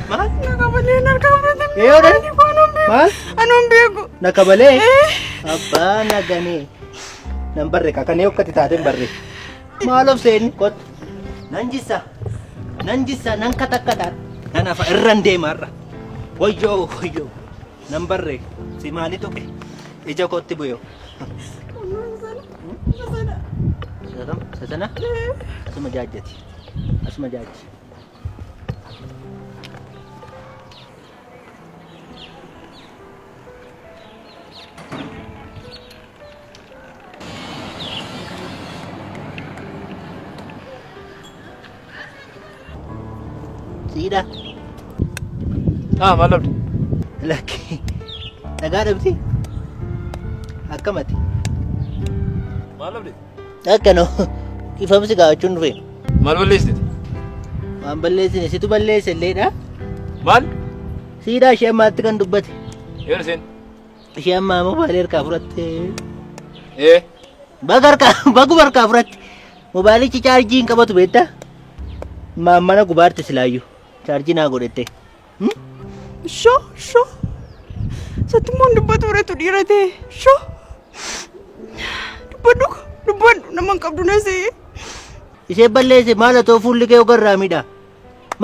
Maal? Na kabalee na harkaa fudhate. Ee, odhan? Maal? Anuun beeku. Na kabalee? Abbaa na ganee. Nan barre kakanee okkati taate hin barre. Maal of seenni kottu. Nan jissa. Nan jissa nan katakkata. Nan hafa irran deema har'a. Wayyoo wayyoo. Nan barre si maali tuqe ija kootti bu'e. Sasana asuma jaajjati. Asuma jaajji. Siidha. Ah, maal dhabde? Lakki. Dhagaa dhabdi. Akkamati. Maal dhabde? Akkano. Ifamsi gaafachuun dhufe. Maal balleessite? Waan balleessine situ balleesse illeedha. Maal? Siidhaa ishee ammaatti kan dubbate. Yoon isheen? Ishee ammaa mobaayilii harkaa fudhatte. Ee. Baga harkaa baguma harkaa fudhatte. Mobaayilichi chaarjii hin qabatu beektaa? Maammana gubaarte silaayyuu. Chaarjii naa godhette. Shoo shoo. Satti immoo hin dubbatu reetu dhiira ta'e. Shoo. Dubbadhu dubbadhu nama hin qabdu na se'e. Ishee balleesse maal atoo fuulli kee ogarraa miidha.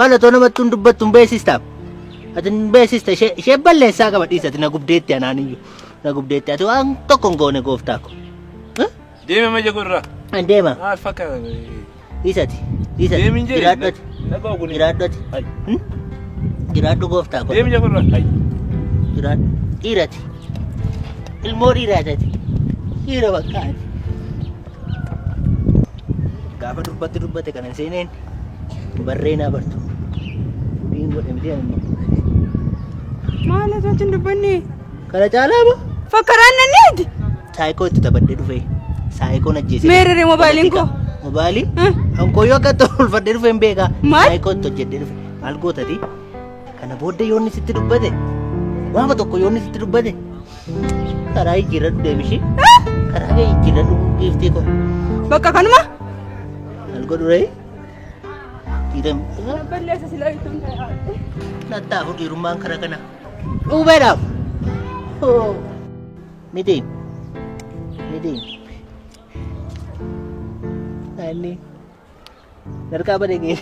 Maal atoo namatti hin dubbattu hin beeksista. Ati hin beeksista ishee ishee balleessaa qaba dhiisa ati na gubdeetti anaan iyyuu. Na gubdeetti ati waan tokko hin goone gooftaa ko. Deemi amma ija koo irraa. An deema. Maal fakkaata? Dhiisati. Dhiisati. Deemi hin jedhe. Jiraadhu ati. Nagaa kun. Jiraadhu ati. Hai. Hmm? Jiraadhu gooftaa ko. Deemi ija koo irraa. Hai. Jiraadhu. Dhiirati. Ilmoo dhiiraati ati. Dhiira bakka ati. Gaafa durbatti dubbate kana hin seeneen barree naa bartu. Gudiin godhe miti ani immoo. Maal ati wajjin dubbanne? Kana caalaa moo? Fakkaraan nanneeti. Saayikoo itti taphadhee dhufe. Saayikoon ajjeese. Meerre moobaayiliin koo? Moobaayilii? Eh. Ankooyyoo akka itti ulfadhee dhufe hin beekaa. Maal? Saayikoo itti hojjedhee dhufe. Maal gootati? Kana booddee yoonni sitti dubbate. Waama tokko yoonni sitti dubbate. Karaa jijjiirradhu deebishii. Karaa kee jijjiirradhu giiftii koo. Bakka kanuma. Maal godhu ree? Dhiiram. Balleessa silaa ittiin ta'e. Nattaafu dhiirummaan kara kana. Dhuubeedhaaf. Ni deem. Ni deem. Naanni. Narkaa badee gee.